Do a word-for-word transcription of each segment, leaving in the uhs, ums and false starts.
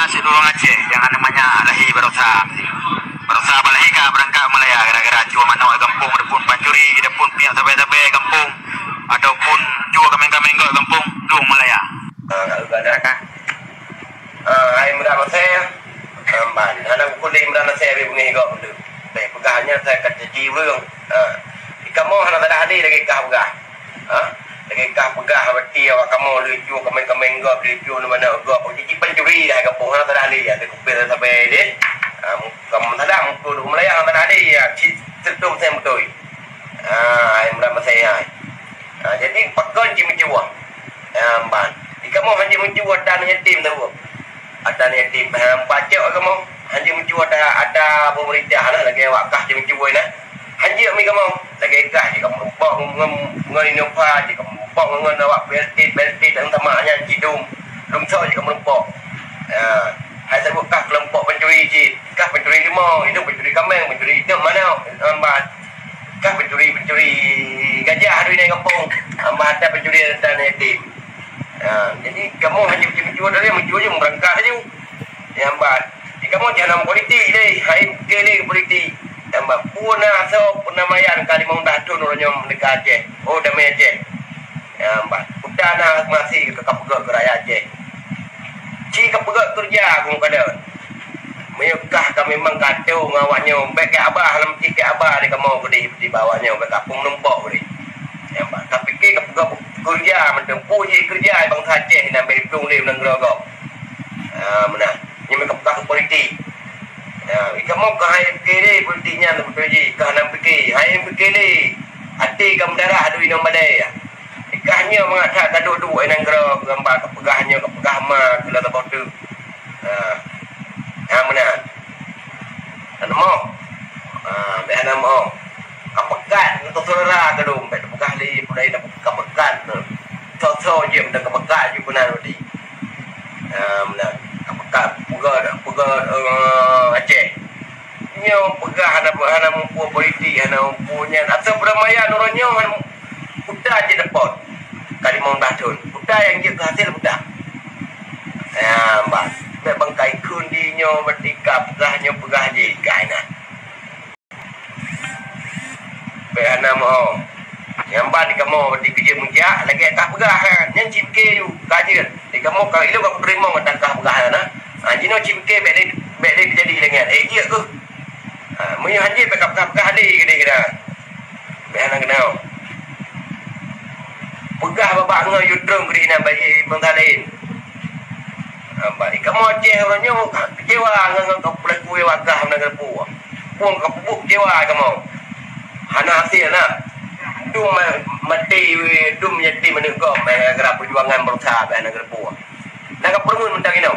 Sidroe ureueng Aceh nyang namanya lahé barosa. Barosa bah lahé ka beurangkat Malaya gara-gara cue manok di gampông, ataupun pancuri, ataupun piep sabe-sabe gampông, ataupun cue kaméng-kaméng gob gampông, dong Malaya. Ah, ka lheueh ka. Ah, hai Imran Nasir. Ah, ban. Hana kukuli Imran Nasir habéh beungéh gob tu. Bèk peugah nyan, asai ka caci ureueng. Ah. Di kamoe hana salah lé lagèe kah peugah. Ha? Lagèe kah peugah, berarti awak kamoe leucue kaméng-kaméng gob, leucue manok gob. Jadi pancuri dah gampông, hana salah lé. Ada kupil sabe deh. Ha, kamoe salah, muka duk Malaya, hana salah lé. Ya, cit, tertum saya beutôi. Ha, hai Imran Nasir hai. Ha, jadi pakon cit meucue? Ha, ban. Di kamoe hana meucue atra yatim tahu. Atra yatim, ha, pacok kamoe. Hana meucue atra, atra pemerintah lah lagèe awak kah cit meucue nah. Hana mi kamoe. Lagèe kah cit kamoe meurumpok ngon, ngon Innova cit kamoe meurumpok ngon awak P L T, P L T dan sama nyan cit dum. Lom soe cit kamoe meurumpok. Ha, hai sabab kah kelompok pancuri cit. Kah pancuri limong, itu pancuri kaméng, pancuri itu manok, lambat. Kah pancuri, pancuri gajah di gampông, lambat ada pancuri atra yatim. Ha, jadi kamoe hana meucue-meucue atra, meucue je, meurangkah je. Lambat. Di kamoe jangan politik deh, hai keu lé politik. Lambat. Puna so, puna mayan ka limong belas thon uroe nyoe meudeka Aceh. Oh, damai Aceh. Lambat. Udah na masih ka peugah keu rakyat Aceh. Ci ka peugah keureuja keu meukadan. Meunyoe kah ka memang ka atô ngon awak nyoe, bèk keu abah lam ci keu abah di kamoe keudeh, di bawah nyoe, bèk ka peunumpok keudeh. Lambat. Ka pike ka peugah keureuja mantong. Peue jih keureuja bansa Aceh nyang bèk iplueng lé u nanggroe gob. Ha, meunan. Nyoe meukeubah keu politik. Ya, kamoe ka hai pike lé politik nyan beutôi jih, ka hana pike. Hai pike lé. Até ka meudarah adu inong badai. Kah nyoe mangat that ka duek-duek inong keudroe, gamba ka peugah nyoe, ka peugah ma, keu lôn saboh teuk. Ha. Ha, meunan. Hana moh. Ha, bèk hana moh. Ka peugah ngon saudara keudum, bèk tapeugah lé, peudai ka peugah tu. Soe-soe jeuet meunan ka peugah ju keunan berarti. Ah, meunan. Ka peugah, peugah, peugah, eh, Aceh. Nyoe peugah hana, hana muphom politik, hana muphom nyan. Asai perdamaian uroe nyoe hana mu-, peue jeuet dapat. Ka limong belas thon. Peue nyang jeuet keu hasil peue? Ya, bah. Bèk bangkai kheun di nyoe berarti ka peugah nyoe peugah jih, ka inan. Bèk hana meu'oh. Nyang ban di kamoe di keujeuet meujak, lagèe kah peugah nyan, nyan cit pike ju, ka jeuet. Di kamoe ka ilôn ka kuteurimong mantong kah peugah nyan na. Ha, jinoe cit pike bèk lé, bèk lé teujadi lagèe nyan. Eh, jeuet keuh. Ha, meunyoe han jeuet bèk kapeugah-peugah lé keudeh keunan. Bèk hana keunoe. Peugah babah ngon yue treun keudeh inan bak bansa laén. Ha, bak di kamoe Aceh uroe nyoe kecewa ngon, ngon peulaku nyang gah meunan keupeue. Phon ka peubuet kecewa kamoe. Hana hasé na. Dum ma-, maté, dum yatim aneuk gob, gara-gara peujuangan beureusaha bak aneuk geureuboh. Na ka peureumeun mantong inoe.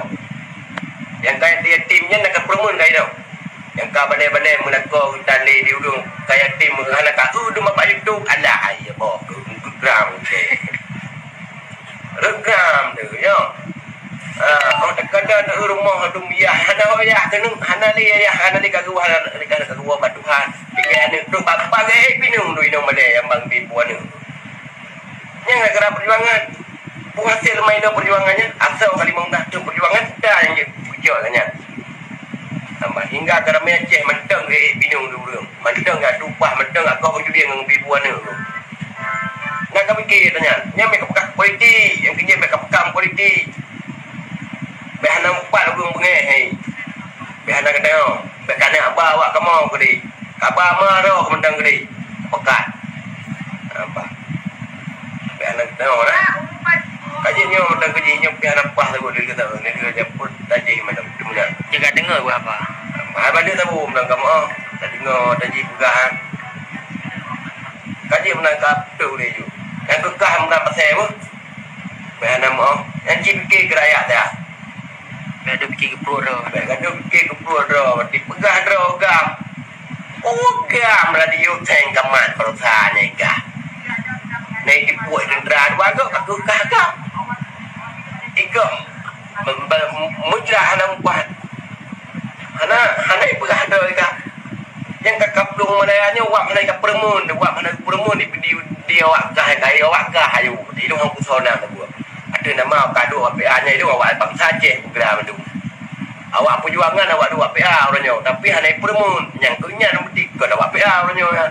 Nyang ka yatim nyan na ka peureumeun ka inoe. Nyang ka balèe-balèe meulakoe geutalé di ureueng ka yatim hana ka, "Uh, dum bapak YouTube." Alah, hai, ya boh, geugram. Reugam tu, ya. Ah, oh, kadang di rumoh dum yah, hana yah keuneuk, hana lé yah, hana lé karuah, hana lé karuah bak Tuhan. Tinggai aneuk tu bak pagai pinung tu inong balèe nyang bang bibu aneuk. Nyang gara-gara perjuangan. Buah hasil main perjuangan nyan, asai ka limong belas thon perjuangan, dah nyang jeuet peujok nyan. Tambah hingga ka ramè Aceh mantong geuék binong di ureueng. Mantong geutumpah, mantong geukoh bak jubieng ngon bibu aneuk tu. Na ka pike tanyan, nyan meukeubah politik, nyang keujeuet meukeubah politik. Bèk hana meupat ureueng beungèh, hai. Bèk hana geutanyoe, bèk ka na ba awak kamoe keudeh. Ka ba ma roh mantong keudeh. Peugah. Apa? Bèk hana geutanyoe dah. Ka jih nyoe mantong keujih nyoe pih hana paih saboh lé geutanyoe. Lé geutanyoe pun tajih mantong. Jaga deungoe buet apa? Hai bandum saboh mantong kamoe. Tadeungoe tajih peugah. Ka jih meunan ka beutôi lé ju. Nyang keu kah meunan pasai beuh. Bèk hana meu'oh. Nyang cit pike keu rakyat dah. Bèk dipike keu pruet droe. Bèk gadoh pike keu pruet droe. Dipeugah droe gam. Oh, gam radio seng kamat perusahaan nyan gah. Nai tipuek tentera dua gok, aku kah gam. Tiga. Mem-, mem-, mujra hana upah. Hana, hana ipeugah droe gah. Nyang ka kaplong meudaya nyoe wak hana ka peureumeun, wak hana peureumeun di, di, di awak kah, di awak kah ayu. Di lôn hana peue sona na buet. Ateueh nama ka duek P A nyan, di awak bansa Aceh peugah mandum. Awak peujuangan awak dua P A uroe nyoe, tapi hana ipeureumeun. Nyang keu nyan meuti kon awak P A uroe nyoe.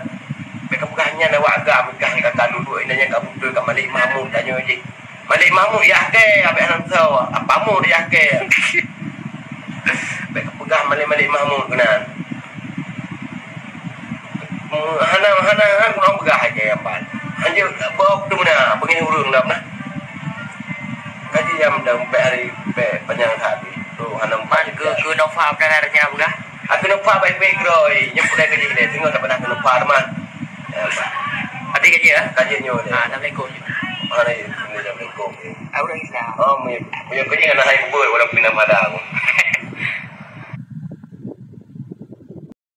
Bèk kapeugah nyan awak agam, peugah ka ka lulus, inong nyang ka beutôi ka Malik Mahmud tanyoe jih. Malik Mahmud yah kèe, abéh hana soe, apa mu yah kèe. Bèk kapeugah Malik, Malik Mahmud keunan. Hana, hana, hana guna peugah aja yang pan. Anjir, bawa tu mana? Pengen urung dah pernah. Kaji jam dah empat hari, empat panjang hari. Tu hana empat ke, ke Nova pernah dah nya peugah. Aku lupa baik-baik, Roy. Yang pernah kerja kita, tengok tak pernah lupa teman. Ya, Pak. Ada kerja, ya? Kerja nyo dia. Ah, assalamualaikum. Waalaikumsalam. Aku dah Islam. Oh, punya, punya kerja nak hai kubur, walaupun nama dah aku.